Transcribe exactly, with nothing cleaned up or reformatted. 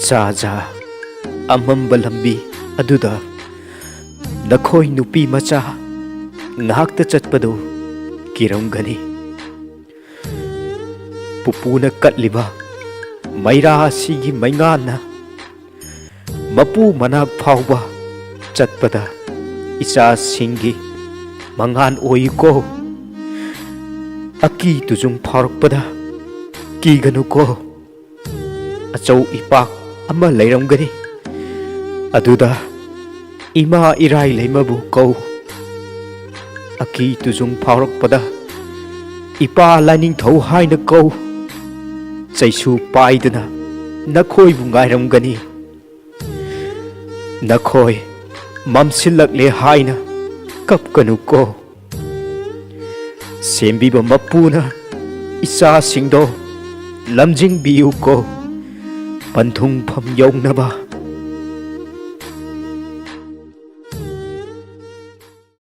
ꯆꯥ ꯆꯥ ꯑꯃꯝꯕ ꯂꯝꯕꯤ ꯑꯗꯨꯗ ꯅꯈꯣꯏ ꯅꯨꯄꯤ ꯃꯆꯥ ꯉꯥꯛꯇ ꯆꯠꯄꯗꯨ ꯀꯤꯔꯝꯒꯅꯤ꯫ ꯄꯨꯄꯨꯅ ꯀꯠꯂꯤꯕ ꯃꯩꯔꯥ ꯑꯁꯤꯒꯤ ꯃꯩꯉꯥꯟꯅ ꯃꯄꯨ ꯃꯅꯥꯛ ꯐꯥꯎꯕ ꯆꯠꯄꯗ ꯏꯆꯥꯁꯤꯡꯒꯤ ꯃꯉꯥꯟ ꯑꯣꯏꯌꯨꯀꯣ꯫ ꯑꯀꯤ ꯇꯨꯖꯨꯡ ꯐꯥꯎꯔꯛꯄꯗ ꯀꯤꯒꯅꯨꯀꯣ꯫ ꯑꯆꯧ ꯏꯄꯥꯛ ꯑꯃ ꯂꯩꯔꯝꯒꯅꯤ꯫ ꯑꯗꯨꯗ ꯏꯃꯥ ꯏꯔꯥꯏ ꯂꯩꯃꯕꯨ ꯀꯧ꯫ ꯑꯀꯤ ꯇꯨꯖꯨꯡ ꯐꯥꯎꯔꯛꯄꯗ ꯏꯄꯥ ꯂꯥꯏꯅꯤꯡꯊꯧ ꯍꯥꯏꯅ ꯀꯧ꯫ ꯆꯩꯁꯨ ꯄꯥꯏꯗꯨꯅ ꯅꯈꯣꯏꯕꯨ ꯉꯥꯏꯔꯝꯒꯅꯤ꯫ ꯅꯈꯣꯏ ꯃꯝꯁꯤꯜꯂꯛꯂꯦ ꯍꯥꯏꯅ ꯀꯞꯀꯅꯨꯀꯣ꯫ ꯁꯦꯝꯕꯤꯕ ꯃꯄꯨꯅ ꯏꯆꯥꯁꯤꯡꯗꯣ ꯂꯝꯖꯤꯡꯕꯤꯌꯨꯀꯣ꯫ ꯄꯟꯊꯨꯡꯐꯝ ꯌꯧꯅꯕ